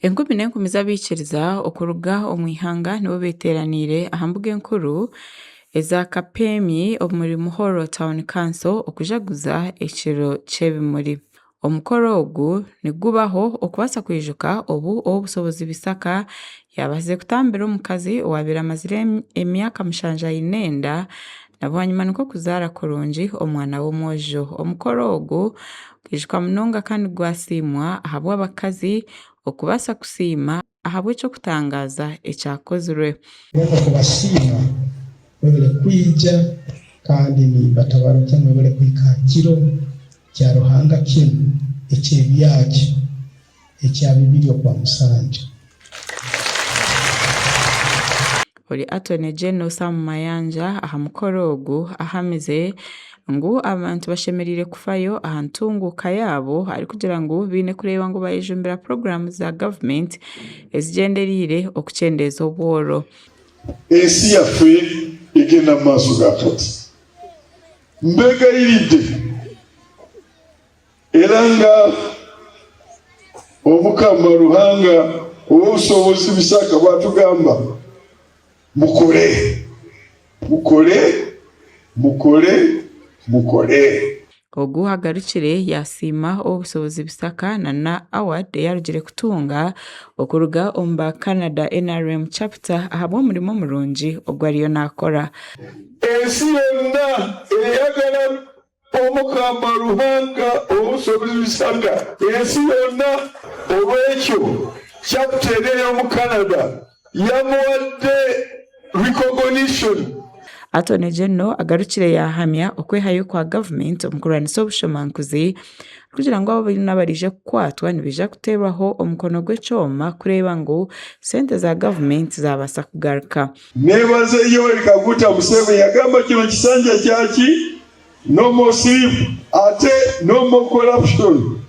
Enkumi n'enkumi z'abaikiriza okuruga omu ihanga nibo beteeraniire aha mbuga enkuru eza Kapemyi omuri Muhoro Town Council okujaguza ekiro ky'ebimuri. Omukoro ogu nigubaho okubaasa kwijuka obu Ow'obushobozi Bisaka yaabaasize kutambira omukazi owaabaire amazire emyaka mushanju aine enda na bwanyima nikwo kuzaara kurungi omwana w'omwojo. Omukoro ogu gukaijuka munonga kandi gwasiimwa ahabw'abakazi okubaasa kusiima ahabw'eky'okutangaaza ekyakozirwe. Mbwenu okubasiima mwebare kwija kandi nimbatabarukya mwebare kuhika aha kiro kya Ruhanga kinu eky'ebyakyo ekya bibiri Okwamusanju. Ori Attorney General Sam Mayanja aha mukoro ogu ahamize ngu abantu bashemereire kufayo aha ntunguuka yaabo arikugira ngu baine kureeba ngu bayejumbira puroguraamu za gavumenti ezigyendereire okukyendeeza obworo. Ensi yaffe egenda mu maaso ga kati. Mbegayiridde era nga Omukama Ruhanga ow'obushobozi Bisaka bwatugamba, mukore, mukore, mukore, mukore. Ogu agarukire yasiima Ow'obushobozi Bisaka na na Award ei arugire kutunga okuruga omu ba Canada NRM Chapter ahabw'omurimo murungi ogu ariyo nakora. Ensi yonna eyagala Omukama Ruhanga ow'obushobozi ensi yoona. Olwekyo chapter eri ey'omu Canada yamuwadde recognition. Attorney General agarukire yaahamya okwehayo kwa gavumenti omu kurwanisa obushomankuzi arikugira ngu abo boona abaraije kukwatwa nibaija kuteerwaho omukono gw'ekyoma kureeba ngu sente za gavumenti zaabaasa kugaruka. Nebaze Yoweri Kaguta Museveni yagamba kino kisanja kyaki no more sleep ate no more corruption.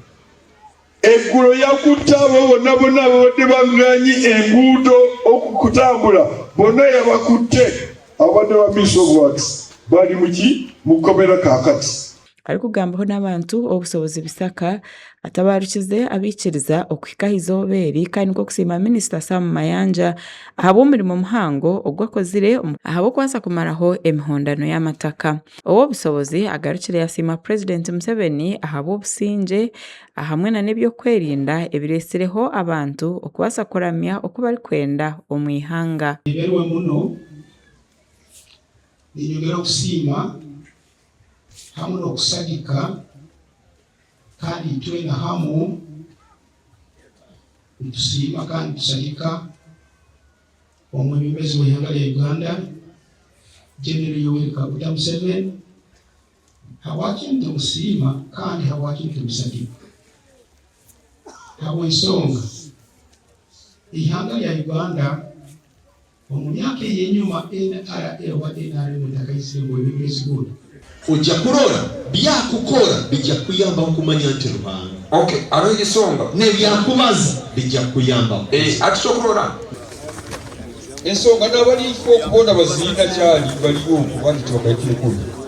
Eggulo yakutte abo bonna bonna ababadde baŋŋanyi enguudo okutambula bonna yabakutte ababadde ba Ministry of Works bali muki mu kkomera kaakati. Arikugambaho n'abantu Ow'obushobozi Bisaka atabarukize abaikiriza okuhika aha izooba eri kandi nikwo kusiima Minisita Sam Mayanja ahabw'omurimo muhango ogu akozire ahabw'okubaasa kumaraho emihondano y'amataka. Ow'obushobozi agarukire yasiima Purezidenti Museveni ahabw'obusingye ahamwe nana eby'okwerinda ebiretsireho abantu okubaasa kuramya oku barikwenda omu ihanga. Niberwa muno, ninyongera kusiima hamu n'okusagika kandi itwena hamu nitusiima kandi tusagika omwebembezi w'ihanga lya Uganda General Yoweri Kaguta Museveni. Habwaki nitumusiima kandi habwaki nitumusagika? Habw'ensonga ihanga lya Uganda Omu myaka ey'enyuma NRA oba nrm etakaizire ngu ebebezi boona. Ojja kurora byakukora bijja kukuyambaho kumanya nti Ruhanga. Ok haroho ensonga. Nebyakubaza bijja kukuyambaho. Eeh hati kyokurora. Ensonga nabari okwo boona baziina kyari bari okwo abandi tibakahikire kunu.